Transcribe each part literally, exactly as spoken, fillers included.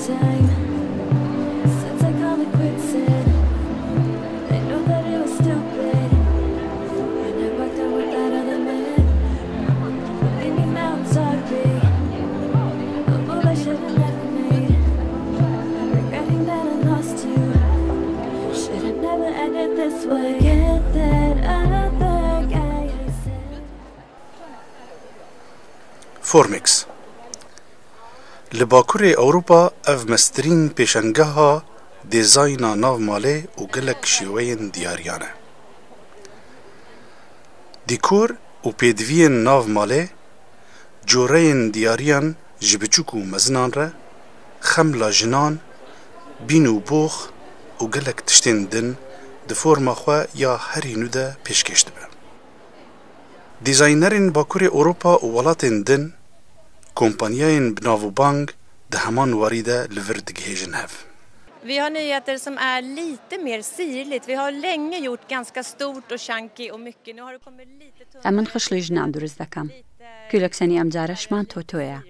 Time since I called it quits, and I know that it was stupid. And I walked out without a limit. But leave me now, I'm sorry. A move I should have never made. Regretting that I lost you. Should have never ended this way. Get that other guy I said. Formex. Li Bakurê Ewropa ev mestirîn pêşengeha dîzayna nav malê û gelek şêweyên diyariyan e. Dîkor û pêdiviyên nav malê, coreyên diyariyan ji biçûk û mezinan re, xemla jinan, bîn û box û gelek tiştên din di forma xwe ya herî nû de pêşkêş dibe. Dîzaynerên Bakurê Ewropa û welatên din, kompanyayên bi nav û bang di heman warî de li vir digihêjin hev. Vi har nyheter som är lite mer sirligt. Vi har länge gjort ganska stort och chunky och mycket. Nu har det kommit lite tunnare. ئەمن خشڵی ژنان دروست دەکەم. کولەکسیۆنی ئەم جارەشمان تۆتۆیە.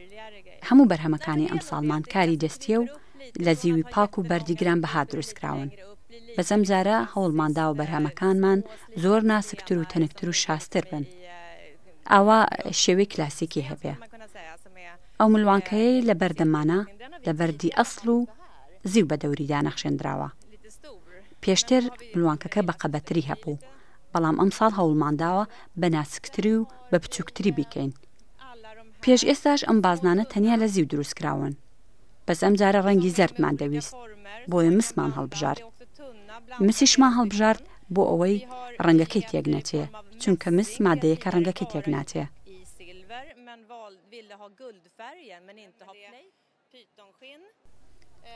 هەموو بەرهەمەکانی ئەم ساڵمان کاری دەستیە و لە زیوی پاک و بەردی گران بەها دروست کراون. بەس ئەم جارە هەوڵمان داوە بەرهەمەکانمان زۆر ناسکتر و تەنکتر و شازتر بن. ئاوا شێوەی کلاسیکی هەبێ. ئەو ملوانکەیەی لە بەردەمانە، لە بەردی ئەسڵ و زیو بە دەوریدا نەخشێندراوە. پێشتر ملوانکەکە بە قەبەتری هەبوو، بەڵام ئەمساڵ هەوڵمان داوە بە ناسکتری و بە بچووکتری بیکەین. پێش ئێستاش ئەم بازنانە تەنیا لە زیو دروست کراون. بەس ئەم جارە ڕەنگی زەردمان دەویست، بۆیە مسمان هەڵبژارد. مسیشمان هەڵبژارد بۆ ئەوەی ڕەنگەکەی تێک نەچێ، چونکە مس مادەیەکە ڕەنگەکەی تێک ناچێ.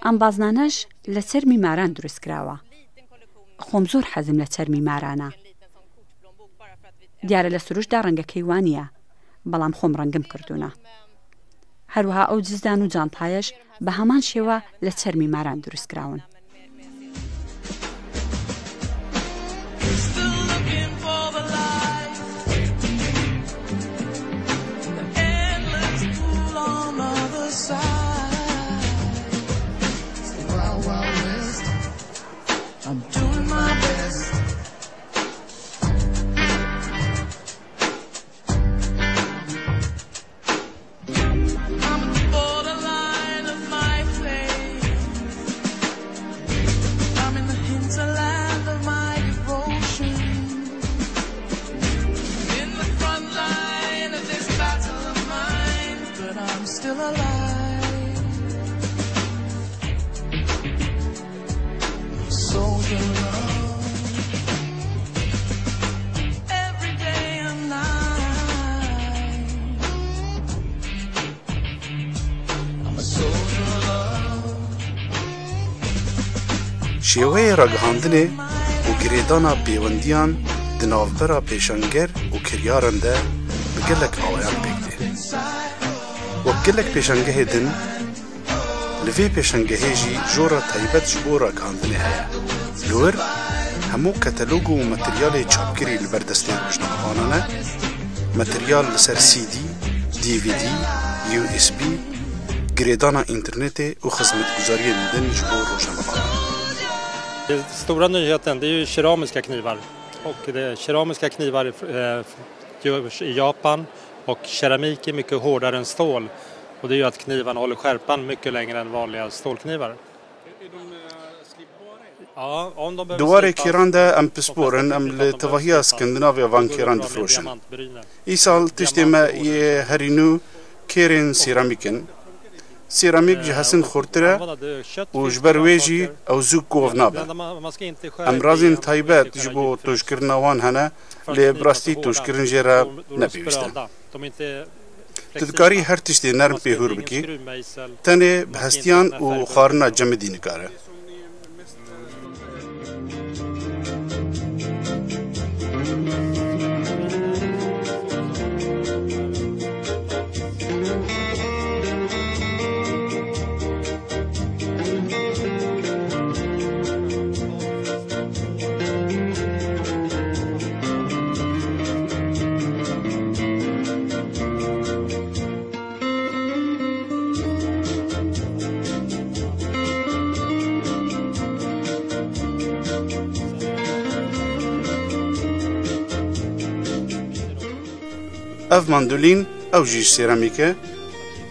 ئەم بازنانەش لە چەرمی ماران دروست کراوە. خۆم زۆر حەزم لە چەرمی مارانە. دیارە لە سروشتدا ڕەنگەکەی وا نییە، بەڵام خۆم ڕەنگم کردوونە. هەروەها ئەو جزدان و جانتایەش بە هەمان شێوە لە چەرمی ماران دروست کراون. Still looking for the light. The endless pool on the other side. It's the wild, wild west. I'm doing my best. I'm at the borderline of my faith. I'm in the hinterland of my devotion. In the front line of this battle of mine, but I'm still alive. Soldier love. Every day and night. I'm a soldier love. Şêweyê ragihandinê û girêdana pêwendiyan di navbera pêşenger û kiryaran de bi gelek awayan pêk tê. Wek gelek pêşengehê din, li vê pêşengehê jî jora taybet ji bo ragihandinê heye. Li wir hemû katalog û materyalê çapkirî li ber destê rojnamevanan e, materyal li ser C D, D V D, U S B, girêdana înternetê û xizmetguzariyên din ji bo rojnamevanan. Den stora nyheten, det är ju keramiska knivar. Och det är keramiska knivar, eh, görs i Japan och keramik är mycket hårdare än stål. Och det gör att knivarna håller skärpan mycket längre än vanliga stålknivar. Ja, om de behöver Di warê slipas, kêran de em pispor in, em li tevahiya Skandinaviya van kêran difiroşin. Îsal tiştê me yê herî nû kêrên sêramîk in. Sêramîk ji hesin xurtir e û ji ber wê jî ew zû kov nabe. Em razên taybet ji bo tûjkirina wan hene, lê bi rastî tûjkirin jê re ne pêwîst e. Tu dikarî her tiştê nerm pê hûr bikî, tenê bi hestiyan û xwarina cemidî nikare. Ev mandolîn, ew jî ji sêramîk e.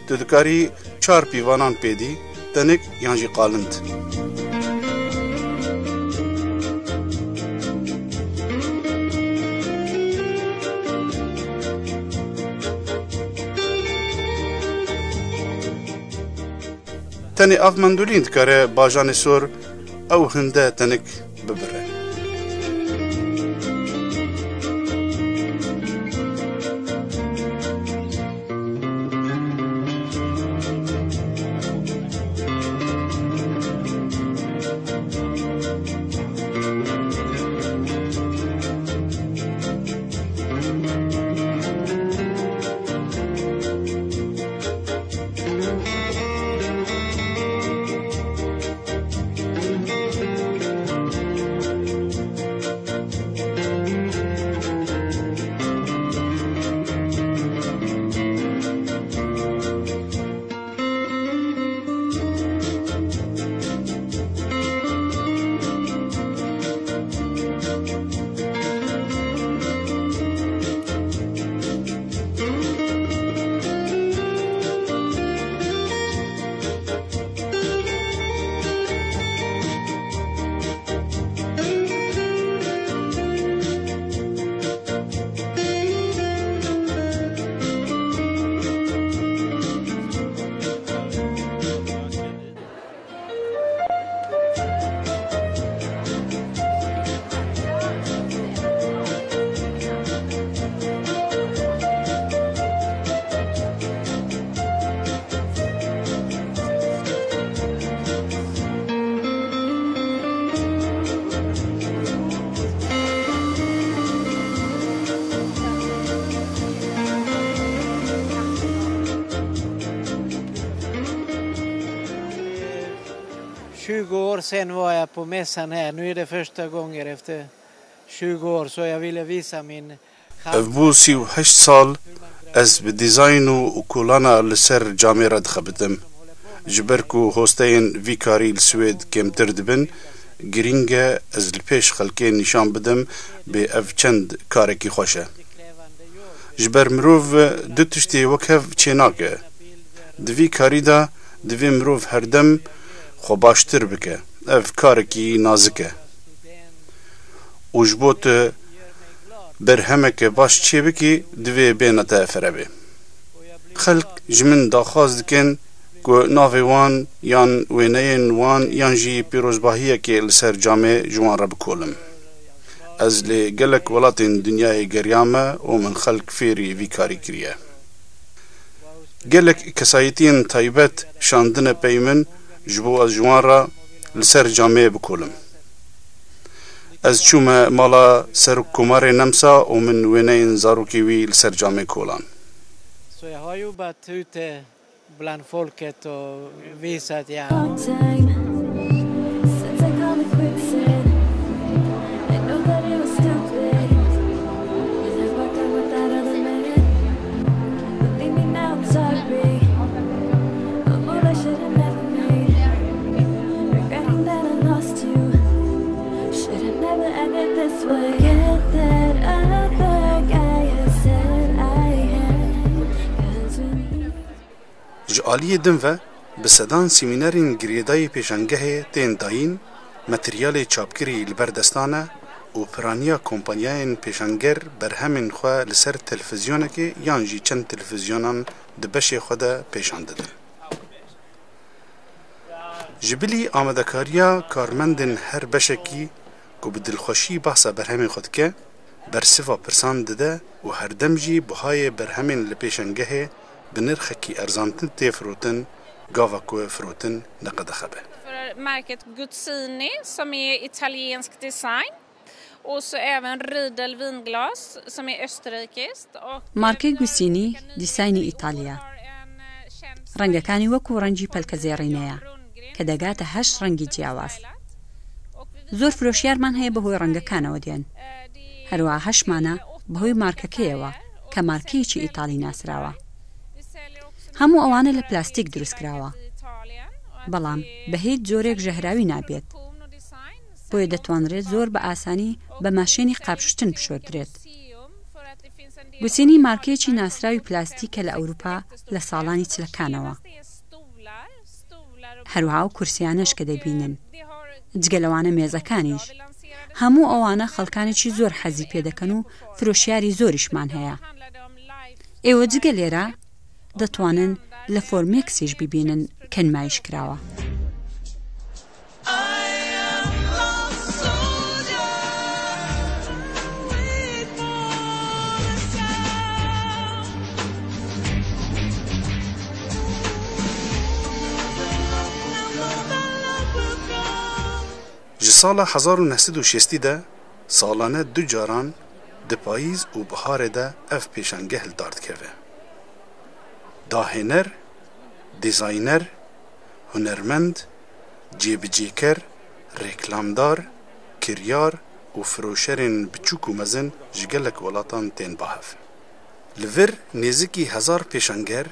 Tu dikarî çar pîvanan pê dî, tenik yan jî qalind. Tenê ev mandolîn dikare bajanê sor ew hinde tenik bibire. Tjugo år sedan var jag på mässan här. Nu är det första gången efter tjugo år, så jag ville visa min Ev bû sî û heşt sal ez bi dîzayn û kolana li ser camê re dixebitim. Ji ber ku hosteyên vî karî li Swêd kêmtir dibin, girîng e ez li pêş xelkê nîşan bidim bê ev çend karekî xweş e. Ji ber mirov du tiştê wek hev çênake. Di vî karî de divê mirov herdem xwe baştir bike. Ev karekî nazik e. Û ji bo tu berhemeke baş çêbikî, divê bêne te ferebê. Xelk ji min daxwaz dikin ku navê wan yan wêneyên wan yan jî pîrozbahiyekê li ser camê ji wan re bikolim. Ez li gelek welatên dinyayê geriyame û min xelk fêrî vî karî kiriye. Gelek kesayetiyên taybet şandine pey min ji bo ez ji wan re li ser camê bikolim. Ez çûme mala Serokkomarê Nemsa û min wêneyên zarokê wî li ser camê kolan. Så jag har jobbat ute bland folket och visat, ja. Long time since I called it quits and I know that it was stupid. Cause I walked out with that other man. Believe me now, I'm sorry. A move I should have never made. Regretting that I lost you. Should have never ended this way. Forget that other guy you said I had. Cause when you Ji aliyê din ve, bi sedan semînerên girêdayî pêşangehê tên dayîn, materyalê çapkirî li ber destan e û piraniya kompanyayên pêşanger berhemên xwe li ser televîzyonekê yan jî çend televîzyonan di beşê xwe de pêşan didin. Ji bilî amadekariya karmendên her beşekî ku bi dilxweşî behsa berhemên xwe dike, bersiva pirsan dide û herdem jî buhayê berhemên li pêşangehê bi nirxekî erzantin tê firotin, gava ku firotin neqedexe be. För märket Guzzini, som är italiensk design. Och så även Riedel vinglas, som är österrikiskt. Och Markê Gussini، دیساینی ئیتالیا. ڕەنگەکانی وەکو ڕەنگی پەلکە زێڕینەیە کە دەگاتە هەشت ڕەنگی جیاواز. زۆر فرۆشیارمان هەیە بەهۆی ڕەنگەکانەوە دێن. هەروەها هەشمانە بەهۆی مارکەکەیەوە کە مارکەیەکی ئیتالی ناسراوە. هەموو ئەوانە لە پلاستیک دروست کراوە. بەڵام بە هیچ جۆرێک ژەهراوی نابێت. بۆیە دەتوانرێت زۆر بە ئاسانی بە ماشێنی قاپشتن بشۆردرێت. گوتینی مارکەیەکی ناسراوی پلاستیکە لە ئەوروپا لە ساڵانی چلەکانەوە. هەروەها ئەو کورسیانەش کە دەبینن، جگە لەوانە مێزەکانیش، هەموو ئەوانە خەڵکانێکی زۆر حەزی پێ دەکەن و فرۆشیاری زۆریشمان هەیە. ئێوە جگە لێرە دەتوانن لە فۆرمێکسیش ببینن کە نمایش کراوە. Ji sala hezar û neh sed û şêstî de salane du caran di payîz û biharê de ev pêşangeh li dar dikeve. Dahêner, dîzayner, hunermend, cêbicêker, reklamdar, kiryar û firoşerên biçûk û mezin ji gelek welatan tên ba hev. Li vir nêzikî hezar pêşanger,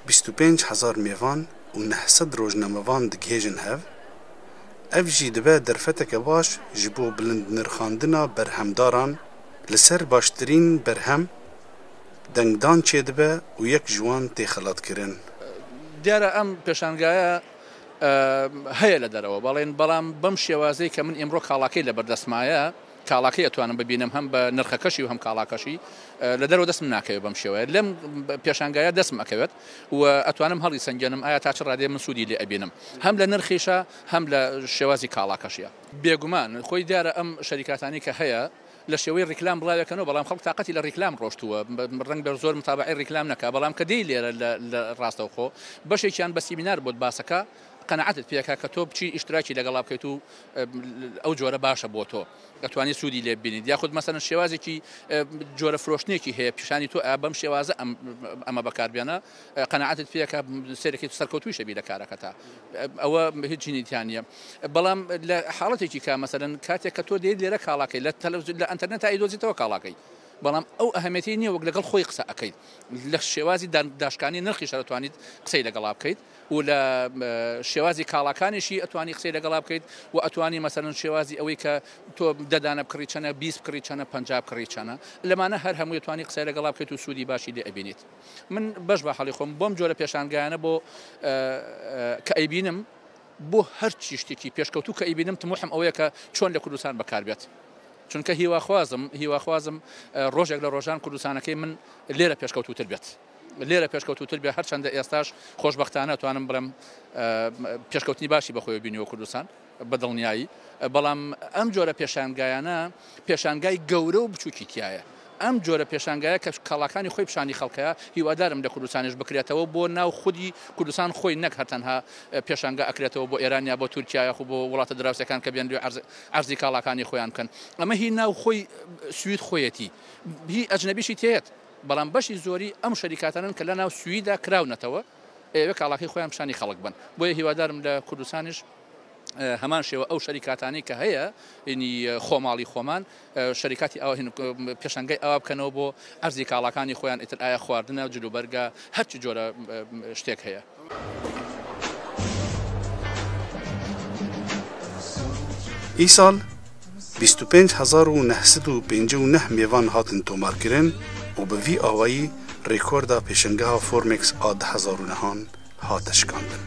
bîst û pênc hezar mêvan û neh sed rojnamevan digihêjin hev. Ev jî dibe derfeteke baş ji bo bilindnirxandina berhemdaran li ser baştirîn berhem dengdan çêdibe û yek ji wan tê xelatkirin. Diyar e em pêşangaye, e, heye li derve, belê, belam bem şêwazê ke min îmro kalakê li ber dest maye, kalakê etwanim bibînim, hem bi nirxekişî û hem kalakişî, e, li derve dest min nakeve bem şêwazê. Lem pêşangaye dest min ekewet û etwanim helî sengenim, aya ta çi radê min sûdî lê ebînim. Hem li nirxîşa, hem li şêwazî kalakişiya. Bêguman, xwey diyar e em şerîkatanî ke heye, لە شێوەی ڕیکلام بڵاوێکەنەوە، بەڵام خەڵک تاقەتی لە ڕیکلام ڕۆشتووە، ڕەنگ بە زۆر متابعەی ڕیکلام نەکا، بەڵام کە دێی لێرە لە، لە ڕاستەوخۆ، بەشێکیان بە سیمینار بۆت باسەکە، قەناعەتت پێکا کە تۆ بچی ئیشتراکی لەگەڵا بکەیت و، ئە، ئەو جۆرە باشە بۆ تۆ، ئەتوانی سوودی لێ ببینیت. یاخود مەسەلەن شێوازێکی، ئە، جۆرە فرۆشتنێکی هەیە، پیشانی تۆ ئە، بەم شێوازە ئەم، ئەمە بەکاربێنە، ئە، قەناعەتت پێکا سەیرەکەی سەرکەوتووی شەبی لە کارەکەتا. ئەوە هیچ جینی تیان نییە. بەڵام لە حاڵەتێکی کە، مەسەلەن، کاتێک کە تۆ دێیت لێرە کاڵاکەی، لە تەلەڤزیۆن، لە ئەنتەرنێتا ئەیدۆزیتەوە کاڵاکەی. بەڵام ئەو ئەهەمێتی نییە وەک لەگەڵ خۆی قسە ئەکەیت. لە شێوازی دان-، داشکانی نرخیشە دەتوانیت قسەی لەگەڵا بکەیت و لە، ئە، شێوازی کاڵاکانیشی ئەتوانی قسەی لەگەڵا بکەیت و ئەتوانی، مەسەلەن، شێوازی ئەوەی کە تۆ دە دانە بکڕی چەنە، بیست بکڕی چەنە، پەنجا بکڕی چەنە. لەمانە هەر هەمووی ئەتوانی قسەی لەگەڵا بکەیت و سوودی باشی لێ ئەبینیت. من بەش بە حاڵی خۆم بۆم جۆرە پێشانگایانە بۆ، ئە، ئە، کە ئەیبینم، بۆ هەر چی شتێکی پێشکەوتوو کە ئەیبینم، تموحم ئەوەیە کە چۆن لە کوردستان بەکار بێت. چونکە هیواخوازم، هیواخوازم، ئە، ڕۆژێک لە ڕۆژان کوردستانەکەی من لێرە پێشکەوتووتر بێت. لێرە پێشکەوتووتر بێت، هەرچەندە ئێستاش خۆشبەختانە توانم بڵێم، ئە، پێشکەوتنی باشی بەخۆی بینیوە کوردستان، بە دڵنیایی. بەڵام ئەم جۆرە پێشانگایانە پێشانگای گەورە و بچووکی تایە. ئەم جۆرە پێشانگایە کە کاڵاکانی خۆی پیشانی خەڵکەیە، هیوادارم لە کوردستانیش بکرێتەوە بۆ ناو خودی کوردستان خۆی، نەک هەر تەنها پێشانگا ئەکرێتەوە بۆ ئێران یا بۆ تورکیا یاخود بۆ وڵاتە دراوسەکان کە بێن لێ عەرز-، عەرزی کاڵاکانی خۆیان بکەن. ئەمە هی ناو خۆی سوید خۆیەتی، هی ئەجنەبیشی تێت، بەڵام بەشی زۆری ئەم شەریکاتانن کە لە ناو سویدا کراونەتەوە، ئێوە کاڵاکەی خۆیان پیشانی خەڵک بن. بۆیە هیوادارم لە کوردستانیش، ئە، هەمان شێوە ئەو شەریکاتانی کە هەیە، ینی، ئە، خۆماڵی خۆمان، ئە، شەریکاتی ئەوە هین، ئە، پێشەنگای ئەوە بکەنەوە بۆ عەرزی کاڵاکانی خۆیان، ئیتر ئایا خواردنە، جلوبەرگە، هەرچی جۆرە، ئە، شتێک هەیە. ئیسال بیست û pênc hezar û neh sed û pêncî û neh mêvan hatin tomarkirin û bi vî awayî rêkorda pêşengeha Formex a du hezar û nehan hate şikandin.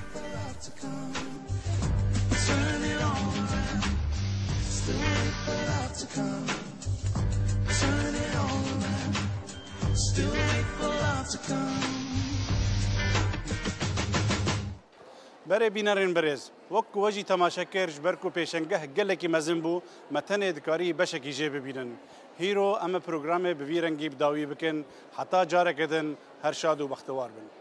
Berê bînerên birêz, wek ku we jî temaşe kir, ji ber ku pêşengeh gelekî mezin bû, me tenê dikarî beşekî jê bibînin. Hîro em ê programê bi vî rengî bi dawî bikin. Heta careke din, her şad û bextewar bin.